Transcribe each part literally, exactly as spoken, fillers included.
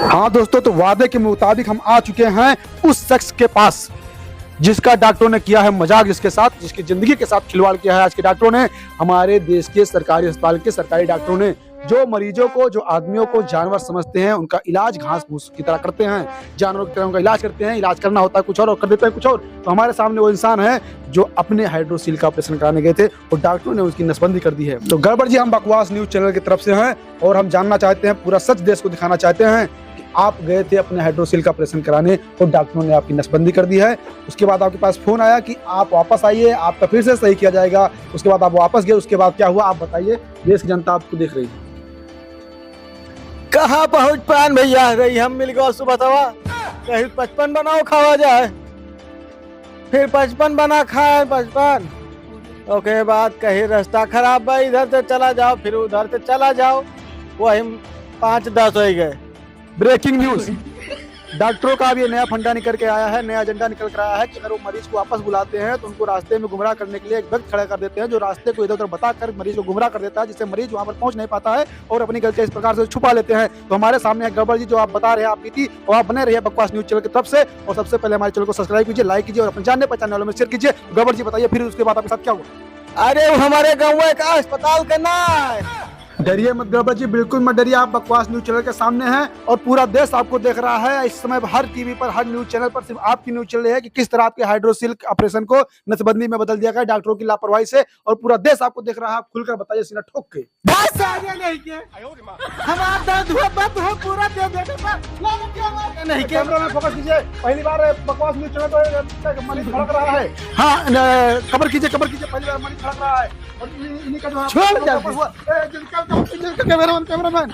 हाँ दोस्तों, तो वादे के मुताबिक हम आ चुके हैं उस शख्स के पास, जिसका डॉक्टरों ने किया है मजाक, जिसके साथ, जिसकी जिंदगी के साथ खिलवाड़ किया है आज के डॉक्टरों ने। हमारे देश के सरकारी अस्पताल के सरकारी डॉक्टरों ने, जो मरीजों को, जो आदमियों को जानवर समझते हैं, उनका इलाज घास फूस की तरह करते हैं, जानवरों की तरह उनका इलाज करते हैं। इलाज करना होता है कुछ और, और कर देते हैं कुछ और। तो हमारे सामने वो इंसान है जो अपने हाइड्रोसील का ऑपरेशन कराने गए थे और डॉक्टरों ने उसकी नसबंदी कर दी है। तो गड़बड़ जी, हम बकवास न्यूज़ चैनल की तरफ से हैं और हम जानना चाहते हैं, पूरा सच देश को दिखाना चाहते हैं कि आप गए थे अपने हाइड्रोसील का ऑपरेशन कराने और डॉक्टरों ने आपकी नसबंदी कर दी है। उसके बाद आपके पास फोन आया कि आप वापस आइए, आपका फिर से सही किया जाएगा। उसके बाद आप वापस गए, उसके बाद क्या हुआ, आप बताइए, देश की जनता आपको देख रही है। कहाँ पहुँच पान भैया, रही हम मिल गए सुबह तवा, कहीं पचपन बनाओ खावा जाए, फिर पचपन बना खाए, पचपन। ओके बाद कहीं रास्ता खराब बा, इधर से चला जाओ, फिर उधर से चला जाओ, वही पाँच दस हो गए। ब्रेकिंग न्यूज़, डॉक्टरों का अब ये नया फंडा निकल के आया है, नया एजेंडा निकल कर आया है कि अगर वो मरीज को वापस बुलाते हैं तो उनको रास्ते में गुमराह करने के लिए एक व्यक्ति खड़ा कर देते हैं, जो रास्ते को इधर उधर बताकर मरीज को गुमराह कर देता है, जिससे मरीज वहाँ पर पहुँच नहीं पाता है और अपनी गलतियाँ इस प्रकार से छुपा लेते हैं। तो हमारे सामने है गड़बड़ जी, जो आप बता रहे हैं आपकी थी, और आप बने रहिए बकवास न्यूज़ चैनल की तरफ से। और सबसे पहले हमारे चैनल को सब्सक्राइब कीजिए, लाइक कीजिए और अपने जानने पहचानने वालों में शेयर कीजिए। गड़बड़ जी, बताइए फिर उसके बाद आपके साथ क्या हुआ? अरे, वो हमारे गाँव का अस्पताल का ना है। डरिए मत गड़बड़ जी, बिल्कुल मत डरिए, आप बकवास न्यूज़ चैनल के सामने हैं और पूरा देश आपको देख रहा है। इस समय हर टीवी पर, हर न्यूज़ चैनल पर सिर्फ आपकी न्यूज़ चल रही है कि किस तरह आपके हाइड्रोसील ऑपरेशन को नसबंदी में बदल दिया गया डॉक्टरों की लापरवाही से, और पूरा देश आपको देख रहा है। आप खुलकर बताइए सीना ठोक के। बस आगे नहीं के। हमारा दर्द हुआ, दर्द हुआ, पूरा दे देने पर। नहीं के। कैमरा में फोकस कीजिए। पहली बार बकवास न्यूज़ चैनल पर मरीज भड़क रहा है। हाँ, न, कवर कीजिए, कवर कीजिए, पहली बार मरीज भड़क रहा है। और इन-, इन्हीं का जो है छोड़ दे। हुआ, ए, जल्दी कर, कर, कर, कर, कैमरामैन, कैमरामैन।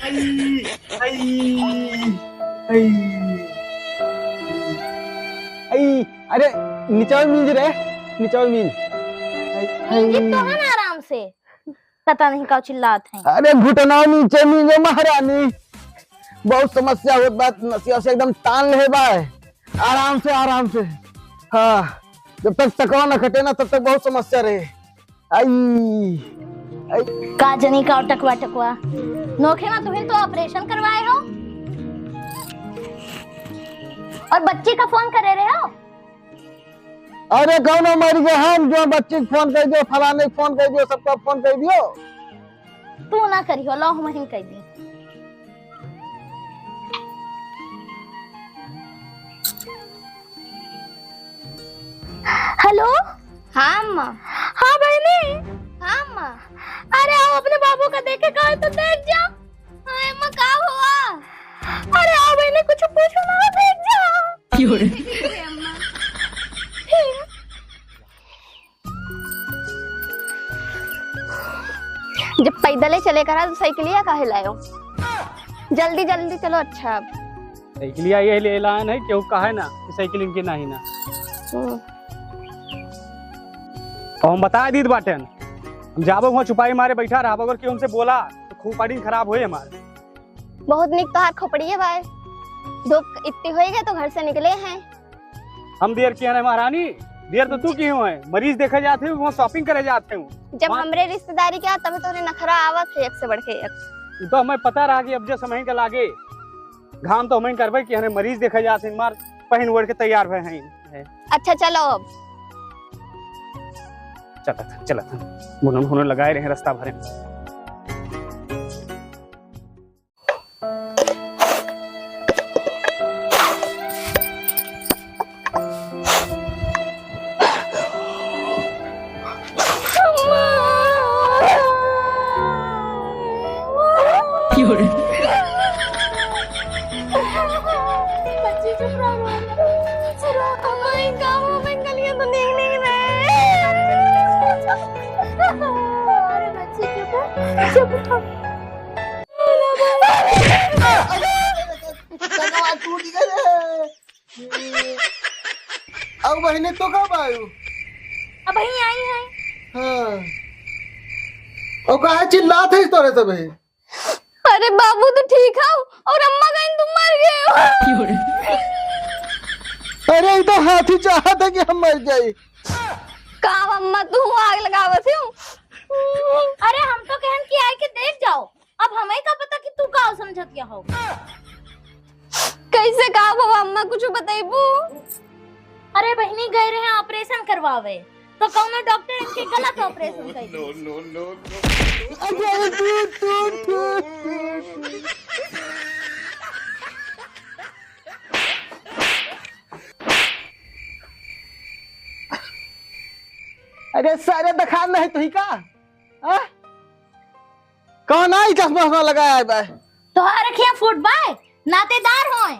आई, आई, आई। आई, अरे, निचवा मीज रे, निचवा मीज। आई, आई। ये तो है ना आराम से। पता नहीं का चिल्लात है। अरे घुटना नीचे मीजो महारानी, बहुत समस्या होत बा, नसिया से एकदम तान ले बा। आराम से, आराम से। हाँ, जब तक टकवा न कटे ना तब तक बहुत समस्या रहे। आई, आई। का जनी का टकवा टकवा नोखे मा तुहिन तो ऑपरेशन करवाए हो और बच्ची का फोन करे रहे हो। अरे कौनो मर गए हम जो बच्ची के फोन कर दियो, फलाने के फोन कर दियो, सबका फोन कर दियो। तू ना करियो, लो हम ही कर दी। हेलो। हाँ अम्मा। हाँ बहनी। हाँ अम्मा। अरे आओ अपने बाबू का देखे का है तो देख जाओ। हाँ अम्मा का हुआ? अरे आओ बहनी कुछ पूछो ना देख जाओ। क्यों रे? जब पैदले चले करा तो साइकिलिया काहे लायो? जल्दी जल्दी चलो। अच्छा अब साइकिलिया ये ले लान है, क्यों कहा है ना कि साइकिल इनके नाही ना। हम्म। और हम बता दीत बाटेन, हम जाबो वहाँ छुपाई मारे बैठा रहा, अगर क्यों हमसे बोला तो खूब पार्टी खराब होए हमारे। बहुत निक तोहार खोपड़िए बाय। धूप इतनी होई गए तो घर से निकले हैं। हम देर किया है महारानी, देर तो तू की हो है। मरीज देखे जाते हो, वहाँ शॉपिंग करे जाते हो। जब मार- हमरे रिश्तेदारी के आ, तबे तोरे नखरा आवत है एक से बढ़ के एक। उ तो हमें पता रहा कि अब जो समय का लागे, घाम तो हमें करबे कि हमें मरीज देखे जाते हैं, मार पहन ओढ़ के तैयार भए हैं। अच्छा चलो अब। चलत, चलत। बुनन हुनन लगाए रहे रास्ता भरे। अरे बच्ची चुप, चुप रहो। टकवा टूट गए रे। अब बहिने तो कब आयु? अब वहीं आई है। हाँ। और काहे चिल्लात है इस तरह से बहिन? अरे बाबू तो ठीक है और अम्मा कहीं तुम मर गए हो। अरे ये तो हाथी चाहत है कि हम मर जाए। का अम्मा तू आग लगावत हो? अरे हम तो कहन कि आए के देख जाओ। अब हमें का पता कि तू का समझत या हो। कैसे का भवा अम्मा, कुछ बतैबू? अरे बहिनी, गए रहे ऑपरेशन करवावे, तो कौनो डॉक्टर इनके गलत ऑपरेशन कर दी। अरे, टूट, टूट, टूट, टूट। अरे सारे, देखा नहीं तुही का? आ? कौन आई चश्मा उश्मा लगाया है बे? तोहार अखियां फूट बाय, नातेदार होए।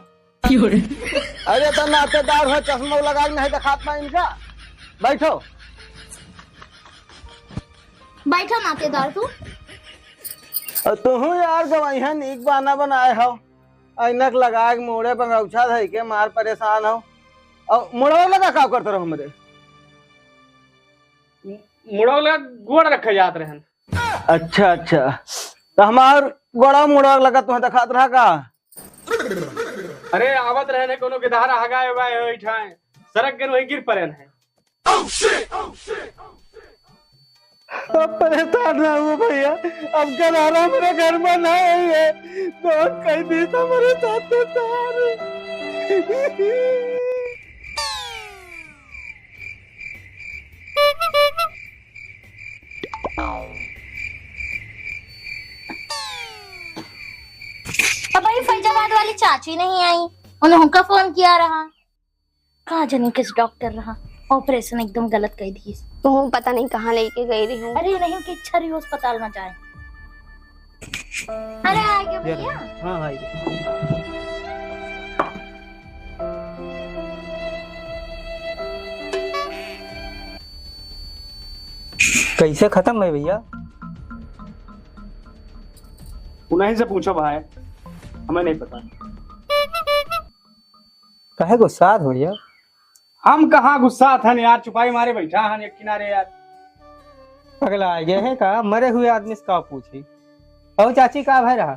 अरे तो नातेदार हो, चश्मा लगा के नहीं दिखात बा इनका। बैठो। बैठो नातेदार तू। और तुहू यार गवैया नीक बहाना बनाए हो। ऐनक लगा के मुड़े पर गौछा धइ के मार परेशान हो। और मुड़वा लगा का करत रहो हमरे? मुड़वा लगा गोड़ रखे जात रहन। अच्छा, अच्छा। तो हमार गोड़ा मुड़वा लगा तुम्हें दिखात रहा का? अरे आवत रहन है, कोनो के धारा हगाए उगाए हो इठाए, सरक गन वही गिर पड़न है। अब परेशान ना हुआ भैया, अब गनहरा मेरे घर में ना आई है, तो कई दिन से मेरे साथ में था। अब भाई फैजाबाद वाली चाची नहीं आई, उन्होंने हमका फोन किया रहा। का जानी किस डॉक्टर रहा, ऑपरेशन एकदम गलत कर दिए। तुहूँ पता नहीं कहाँ लेके गई रही हूँ। अरे नहीं, कि इच्छा रही अस्पताल में जाए। अरे आ गए भैया। हाँ, आ गए। कैसे खत्म है भैया? उन्हीं से पूछो भाई, हमें नहीं पता। काहे गुस्सात हो यार? हम कहाँ गुस्सात हन यार, चुपाई मारे बैठा हन एक किनारे यार। पगला आ गए हैं का? मरे हुए आदमी से का पूछी? और चाची का भय रहा?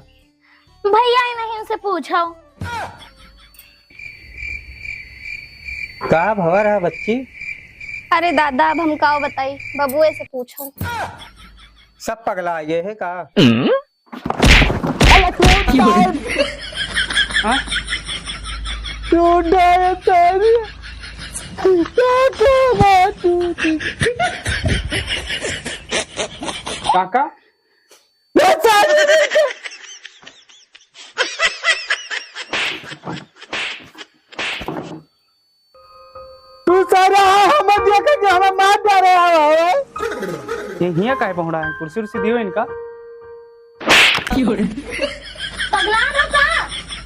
भैया ही नहीं, उनसे पूछो। का भवा रहा बच्ची? अरे दादा, अब हम का बताई, बबुए से पूछो। सब पगला आ गए हैं का? अरे टूट गया। हाँ? टूट गया तेरी। टूट गया, टूट। काका? मैं सारी नहीं कर- तू सारा हमें देख के हमें मार डाले आवा हो। ये हियाँ काहे पहुँड़ा है? कुर्सी उर्सी दियो इनका। पगला हो का?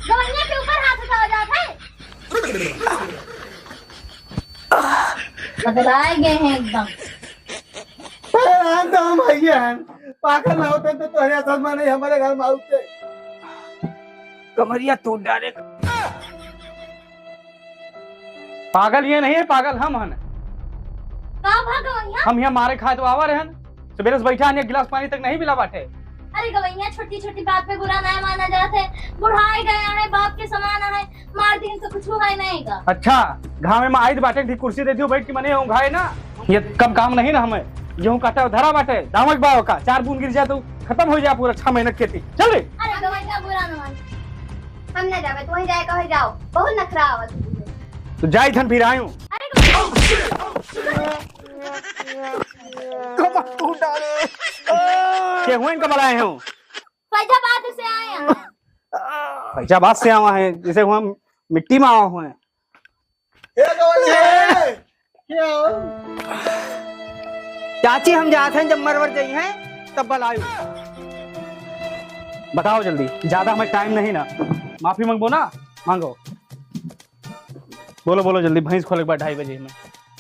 गवैया के ऊपर हाथ उठावा जात है? पगलाए गए हैं एकदम। अरे हम तो हम भैया हैं, पागल ना होते तो तोहरे साथ में नहीं हमारे घर में आते। कमरिया तोड़ डाले। पागल ये नहीं है, पागल हम हन। का भा गवैया? हम यहाँ मारे खाए तो आवा रहन, सुबेरे से बैठा हन, एक गिलास पानी तक नहीं मिला बाटे। अरे गवैया, छोटी छोटी बात पे बुरा ना माना जात है, बुढ़ाए गया है, बाप के समान है, मार दिन तो कुछ हुआ ही नहीं का। अच्छा, घामे में आइत बाटे, ठीक कुर्सी दे दियो, बैठ के मने हों घाए ना। ये कम काम नहीं ना हमें, गेहूं काटा धरा बाटे, दामक बाव का, चार बूंद गिर जाए तो खत्म हो जाए पूरा छह महीने की खेती। चल रे। अरे गवैया बुरा न मान, हम ना जावे, तू वहीं जाए कहे जाओ, बहुत नखरा आवत है तुझे। तो जाई थन फिर आयूं। अरे गवैया। कमर तू डाले। के हुए इनका बुलाए हो? फैजाबाद से आए हैं। फैजाबाद से आवा है, जैसे हुआ मिट्टी में आवा हुआ है। ए गवैया, क्या हो? चाची, हम जात हैं, जब मरवर जाई हैं, तब बलायो। बताओ जल्दी, ज्यादा हमें टाइम नहीं ना। माफी मांगबो ना, मांगो। बोलो, बोलो जल्दी, भैंस खोले के बाद ढाई बजे में।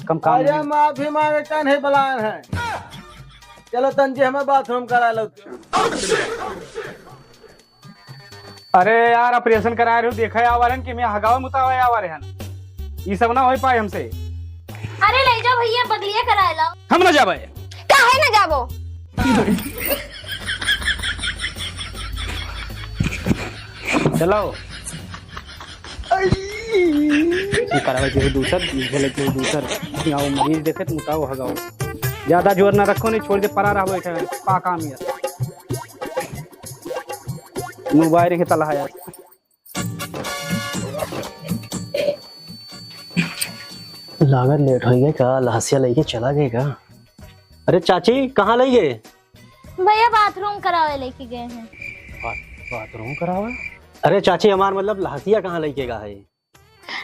कम काम अरे नहीं। माफी मांगे का नहीं बलान है। चलो तंजी, हमें बाथरूम करा लो। अरे यार, ऑपरेशन कराए रहे हो, देखा आवा रहन कि मैं हगावे मुतावे आवा रहन। ई सब ना हो पाए हमसे। अरे ले जाओ भैया, बगलिया कराए लाओ। हम ना जाबे। काहे ना जाबो? चलाओ। करावे के हो दूसर, भले के हो दूसर। आओ मरीज देखे तो मुताओ हगाओ। ज्यादा जोर ना रखो, नहीं छोड़ दे, परा रहो, ऐसा पाका मिया। मोबाइल के तला है यार। लागत लेट होइ गए का, लहसिया लइके चला गए का? अरे चाची, कहाँ लइ गए? भैया, बाथरूम करावे लेके गए हैं। बा-, बाथरूम करावे? अरे चाची, हमार मतलब लहसिया कहाँ लइके गा है?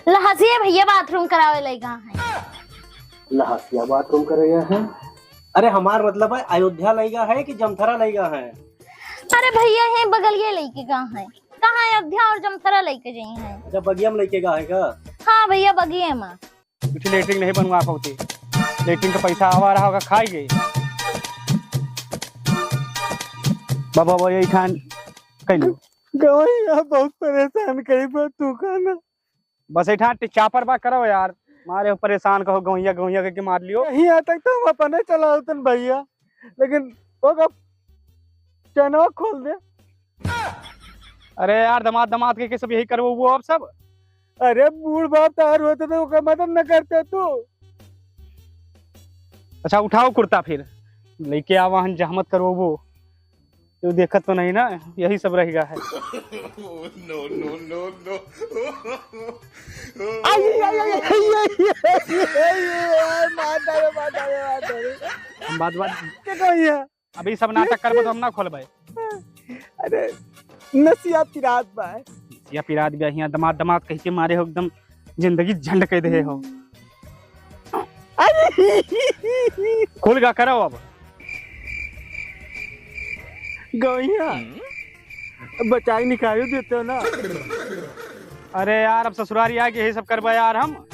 लहसिया भैया बाथरूम करावे लइके गा है। लहसिया बाथरूम करे गए हैं? अरे हमार मतलब है अयोध्या लइके गा है कि जमथरा लइके गा है? अरे भैया, है बगलिए लइके गा है। कहाँ अयोध्या और जमथरा लइके जाई हैं? अच्छा, बगिया में लइके गा है का? हाँ भैया, बगिया में। कुछ लेटरिन नहीं बनवा पावती, लेटरिन का पैसा आवा रहा होगा, खाई गई। बाबा, वो यही खान कइलू। गवैया बहुत परेशान करी बा, तू का ना। बस एक ठान चापर बा करो यार, मारे हो परेशान कहो गवैया गवैया करके मार लियो। यहाँ तक तो हम अपने चलावतन भैया, लेकिन वो का चैनवा खोल दे। अरे यार, दमाद दमाद के, के सब यही करबो वो अब सब। अरे बूढ़ बाप तार होते तो ओकर मदद न करते तू। अच्छा उठाओ कुर्ता फिर, लेके आवा हन जहमत करबो वो। तू देखत तो नहीं ना, यही सब रह गया है। No, no, no, no। आई, आई, आई, आई, आई, आई, आई, आई, मार डाले, मार डाले, मार डाले। हम बात बात के कहिए? अभी सब नाटक करबो तो हम ना खोलबे। अरे, नसिया पिरात बा। नसिया पिरात बा, हियाँ दमाद दमाद कह के मारे हो, एकदम जिंदगी झंड कह दे हो। अरे। खुल गा करो अब। गवैया, बचाई निकालियो देते हो ना। अरे यार, अब ससुरारी आके यही सब करबे यार हम।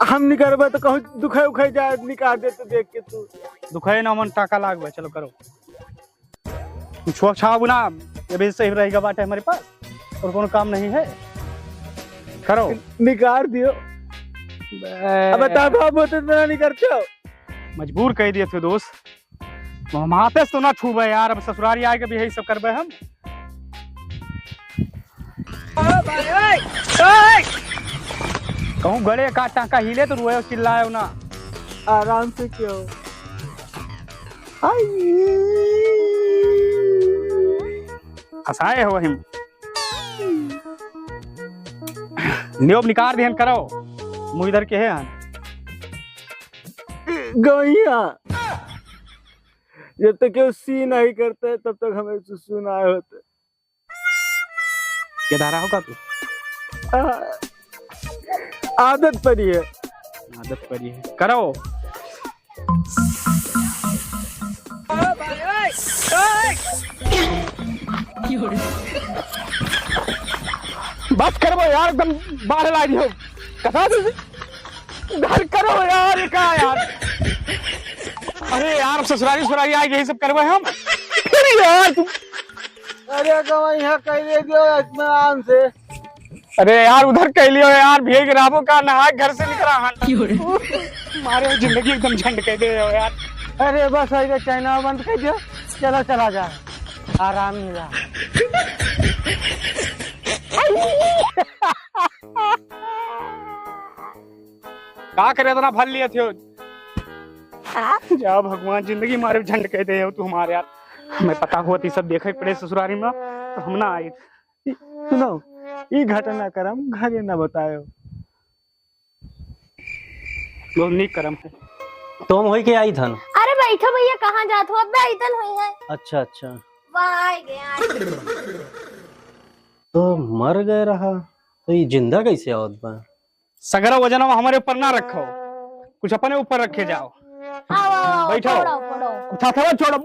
हम निकरबे तो कहूँ दुखे उखे जाए, निकाल दे तो देख के तू। दुखे ना मन टाका लागबे, चलो करो। कुछ छाव ना, ये भी सही रहेगा बाटे हमारे पास, और कोनो काम नहीं है, करो। निकाल दियो। बे- अबे तब हम होते तो ना निकरते हो। मजबूर कह दिए थे दोस्त। हम हाथे से तो ना छूबे यार, अब ससुरारी आए के भी यही सब करबे हम। कहूँ गड़े का टांका हिले तो रोए चिल्लाए ना। आराम से क्यों? हाय। हंसाए हो हिम। नियोब निकार दिहन करो। मुँह इधर के है हन। गवैया। जब तक केहू सी नहीं करते, तब तक हमें सुसु ना होते। के धारा होगा तू? आ, आदत पड़ी है। आदत पड़ी है। करो। बस करबो यार, एकदम बाहर ला दियो। कथा दे। घर करो यार, ये का यार? अरे यार, ससुरारी ससुरारी आए, यही सब करबे हम। फिर यार तू। अरे गवा यहाँ कह दे दियो इत्मीनान से। अरे यार, उधर कह लियो यार, भीग रहबो का, नहाए घर से निकला हन। मारे जिंदगी एकदम झंड कह दे हो यार। अरे बस, अरे चैनल बंद कर दियो, चलो चला जा, आराम मिला। का करे, इतना भर लिए थे। आ? जा भगवान, जिंदगी मारे झंड कह दे हो तू हमारे यार। हमें पता होत ई सब देखे पड़े ससुरारी में, तो हम ना आइत। ई, सुनो, ई घटना करम घरे ना बतायो। बहुत नीक करम है। तो हम होई के आइत हन। अरे बैठो भैया, कहाँ जात हो? अबे अइतन होई है। अच्छा, अच्छा। वाह, आ गए, आ गए। तो मर गए रहा, तो ये जिंदा कैसे आवत बा? सगरा वजनवा हमारे ऊपर ना रखो, कुछ अपने ऊपर रखे जाओ। आओ, आओ, आओ, बैठो। पड़ो, पड़ो। उठा था छोड़ो।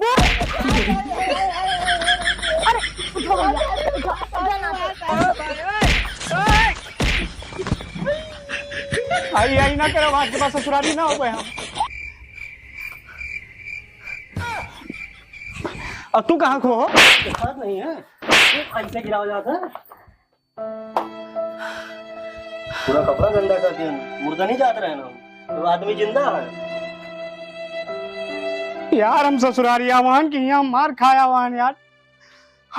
अरे, उठो भैया, उठो, उठो ना। आई, आई ना करो, आज के बाद ससुरारी ना हो गए हम। और तू कहाँ खो हो? साथ नहीं है, तू ऐसे गिराव जात है। पूरा कपड़ा गंदा कर दिया। मुर्दा नहीं जात रहे ना, तो आदमी जिंदा है। यार, हम ससुरारी आवान कि यहाँ मार खाया वान यार।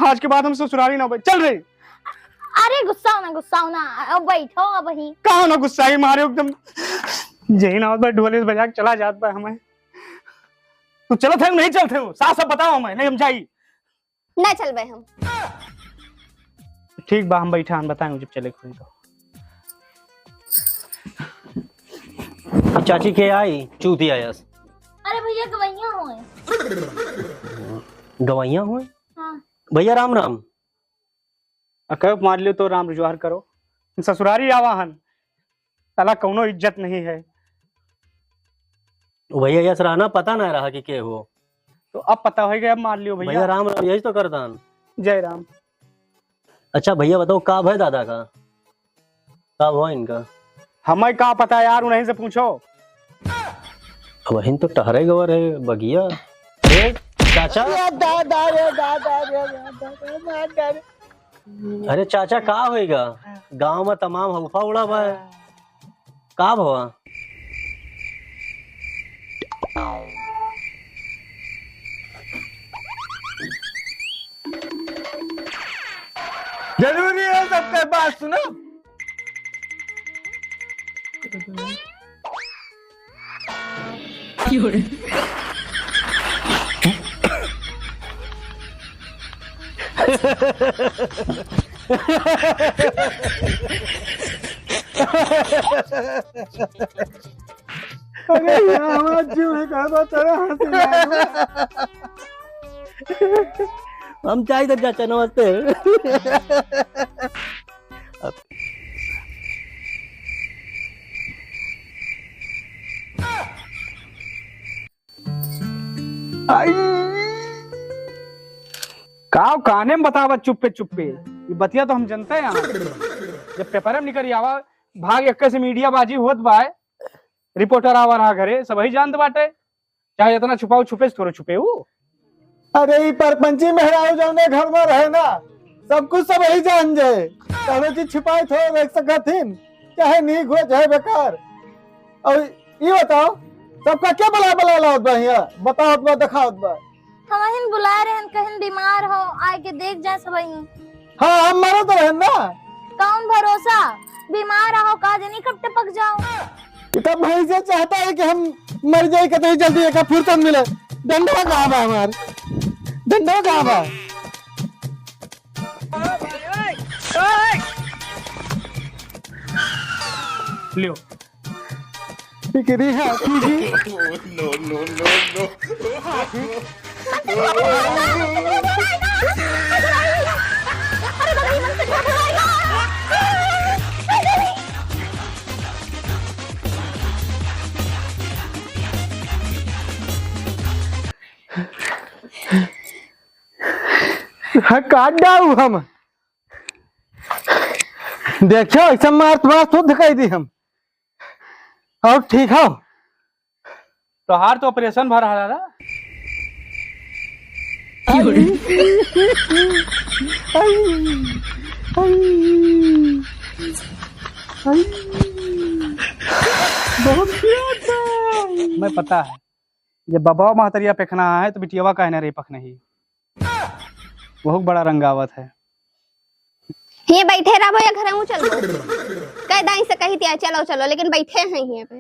आज के बाद हम ससुरारी ना बे-, चल रही। अरे गुस्सा ना, गुस्सा ना, अब बैठो अब ही। कहाँ ना गुस्सा ही मारे एकदम। यही ना होत बा, ढोले से बजा के चला जात बा हमें। तू चलत है, नहीं चलत है, साफ साफ बताओ हमें, नहीं हम जाई। ना चलबे हम। ठीक बा, हम बैठा, हम बताएं जब चले के होई तो। चाची के आई, चूतिया यस। अरे भैया, गवैया होए। गवैया होए? हाँ। भैया, राम राम। अ, कब मार लियो तो राम रुजवार करो। हम ससुरारी आवा हन, साला कौनो इज्जत नहीं है। ओ भैया, यस रहा ना, पता ना रहा कि के हो। तो अब पता होइ गया, अब मार लियो भैया। भैया, राम राम, यही तो करतान। जय राम। अच्छा भैया, बताओ, का भय दादा का? का भवा इनका? हमें का पता यार, उन्हीं से पूछो। अब हिन तो टहरे गवा रहे बगिया। अरे चाचा। अरे दादा रे, दादा रे, दादा रे, दादा रे। अरे चाचा, का होइगा? गांव में तमाम हौफा उड़ा बा। का भवा? जरूरी है सबके बात सुनो। अरे यार, हमारा जीव निकाल बा, तेरा हंसी मारू। हम चाहिए तो चाचा, नमस्ते। आई। का काने में बतावा चुप्पे चुप्पे? ये बतिया तो हम जनते हैं। जब पेपर में निकल आवा, भाग एक से मीडिया बाजी होत बाय, रिपोर्टर आवा रहा घरे, सबही जानत बाटे। चाहे इतना छुपाओ, छुपे से थोड़े छुपे ऊ। अरे, ई परपंची मेहरारू जौने घर में रहे ना, सब कुछ सबही जान जाए। कौनो चीज छिपाई थोड़े रख सकत हिन, चाहे नीक हो, चाहे बेकार। और ई बताओ, सबका के बला बला लावत बा हियां? बतावत बा, देखावत बा। हमहिन बुलाए रहन, कहिन बीमार हो, आए के देख जाए सबही। हाँ, हम मरत रहन ना। कौन भरोसा, बीमार हो का जनी कब टपक जाओ। ई तब भैंसे चाहता है कि हम मर जाए, कतई जल्दी एका फुर्सत मिले। डंडवा कहाँ बा हमार? डंडवा कहाँ बा? लियो। फिक्री है, फिक्री। No, no, no, no। हाँ, काट डाऊ हम। देखियो, ऐसा मार तुम्हारा शुद्ध कर दी हम। और ठीक हो? तोहार तो ऑपरेशन भर रहा ना। बहुत प्यार था। मैं पता है, जब बाबा महतरिया पेखना है तो बिटियावा काहे ना रे पख नहीं। बहुत बड़ा रंगावत है। हियाँ बैठे रहबो या घरे चलबो? कह दाई से कही तिया चलो चलो, लेकिन बैठे हैं हियाँ पे।